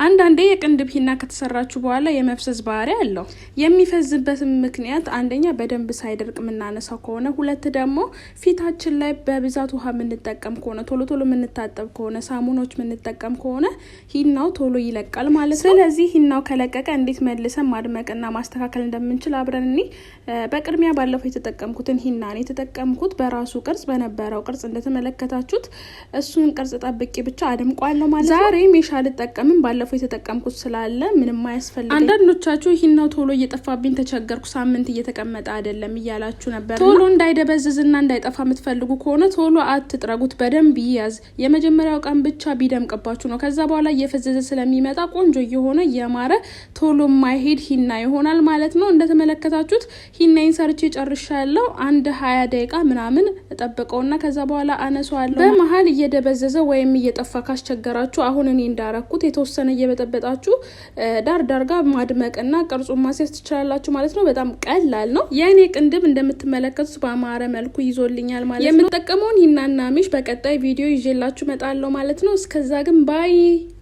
አንዳንዴ የቅንድብ ሂና ከተሰራችሁ በኋላ የመፍዘዝ ባህሪ አለው። የሚፈዝበትም ምክንያት አንደኛ በደንብ ሳይደርቅ የምናነሳው ከሆነ፣ ሁለት ደግሞ ፊታችን ላይ በብዛት ውሃ የምንጠቀም ከሆነ፣ ቶሎ ቶሎ የምንታጠብ ከሆነ፣ ሳሙኖች የምንጠቀም ከሆነ ሂናው ቶሎ ይለቃል ማለት ነው። ስለዚህ ሂናው ከለቀቀ እንዴት መልሰን ማድመቅና ማስተካከል እንደምንችል አብረን እኒ በቅድሚያ ባለፈው የተጠቀምኩትን ሂና ነው የተጠቀምኩት። በራሱ ቅርጽ በነበረው ቅርጽ እንደተመለከታችሁት እሱን ቅርጽ ጠብቄ ብቻ አደምቋለሁ ማለት ነው። ዛሬ ሜሽ አልጠቀምም፣ ባለፈው የተጠቀምኩት ስላለ ምንም አያስፈልግም። አንዳንዶቻችሁ ሂናው ቶሎ እየጠፋብኝ ተቸገርኩ፣ ሳምንት እየተቀመጠ አይደለም እያላችሁ ነበር። ቶሎ እንዳይደበዝዝና እንዳይጠፋ የምትፈልጉ ከሆነ ቶሎ አትጥረጉት፣ በደንብ ይያዝ። የመጀመሪያው ቀን ብቻ ቢደምቅባችሁ ነው። ከዛ በኋላ እየፈዘዘ ስለሚመጣ ቆንጆ እየሆነ እያማረ ቶሎ የማይሄድ ሂና ይሆናል ማለት ነው። እንደተመለከታችሁት ሂናይን ሰርቼ ጨርሻለሁ። አንድ 20 ደቂቃ ምናምን እጠብቀውና ከዛ በኋላ አነሳዋለሁ። በመሀል እየደበዘዘ ወይም እየጠፋ ካስቸገራችሁ አሁን እኔ እንዳረኩት የተወሰነ እየበጠበጣችሁ ዳር ዳር ጋር ማድመቅና ቅርጹን ማስያዝ ትችላላችሁ ማለት ነው። በጣም ቀላል ነው። የእኔ ቅንድብ እንደምትመለከቱት በአማረ መልኩ ይዞልኛል ማለት ነው። የምጠቀመውን ሂናና ሜሽ በቀጣይ ቪዲዮ ይዤላችሁ እመጣለሁ ማለት ነው። እስከዛ ግን bye።